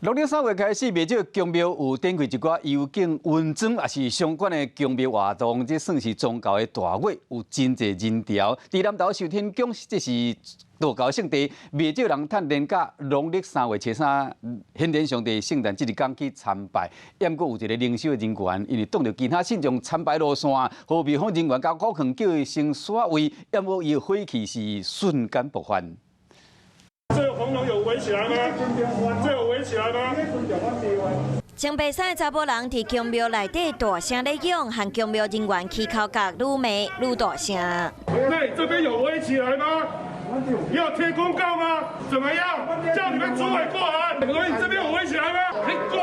農曆三月開始，袂少宮廟有展開一寡遊境雲裝，抑是相關的宮廟活動，這算是宗教的大月，有真濟人潮。佇南投壽天宮，這是道教聖地，袂少人趁連假農曆三月初三，玄天上帝聖誕這一工去參拜。毋過有一个靈修的人員，因為擋著其他信眾參拜路線，予廟方人員共鼓勸叫伊先煞位，毋過伊的火氣是瞬間爆發。這個紅龍有圍起來嗎？這有圍起來嗎？穿白衫的查埔人佇宮廟內底大聲咧嚷，和宮廟人員起口角，愈罵愈大聲。那你這邊有圍起來嗎？要貼公告嗎？怎麼樣？叫你們主委過來。所以你這邊有圍起來嗎？你過。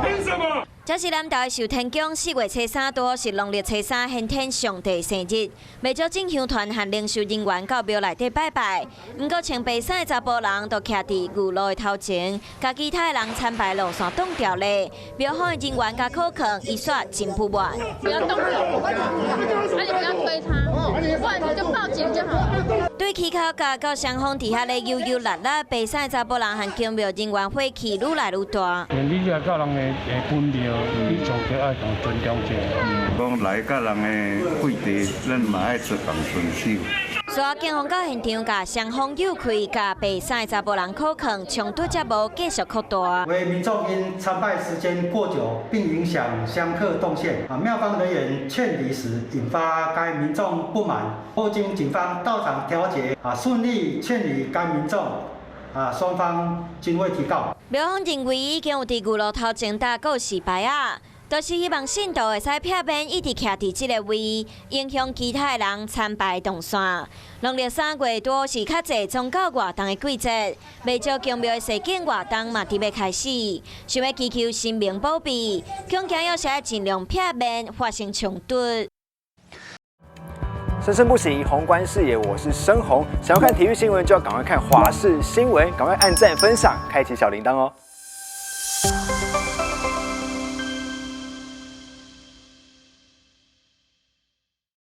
憑什麼？這是南投的壽天宮四月初三，拄好是農曆初三，玄天上帝生日。袂少進香團和靈修人員到廟內底拜拜。毋過穿白衫的查埔人就徛佇牛路的頭前，共其他的人參拜路線擋牢咧。廟方的人員共苦勸，伊煞真不滿。不要動手，啊你不要推他，不然你就報警就好了。對起口角到雙方佇遐咧扭扭捏捏，白衫的查埔人和宮廟人員火氣愈來愈大。你來到人的本廟，你總得愛共尊重者。講來佮人的跪地，咱嘛愛做共遵守。隨後警方到現場，共雙方誘開，共白衫的查埔人苦勸，衝突才無繼續擴大。惟民眾因參拜時間過久，並影響香客動線，啊，廟方人員勸離時，引發該民眾不滿。後經警方到場調解，啊，順利勸離該民眾，啊，雙方均未提告。廟方認為已經有佇牛路頭前搭告示牌仔，就是希望信徒會使避免一直徛佇這个位，影響其他的人參拜動線。農曆三月拄好是較濟宗教活動的季節，袂少宮廟的踅景活動嘛佇欲開始，想欲祈求神明保庇，恐驚猶是愛盡量避免發生衝突。生生不息，宏觀視野，我是生宏。想要看體育新聞，就要趕快看華視新聞，趕快按讚、分享，開啟小鈴鐺哦。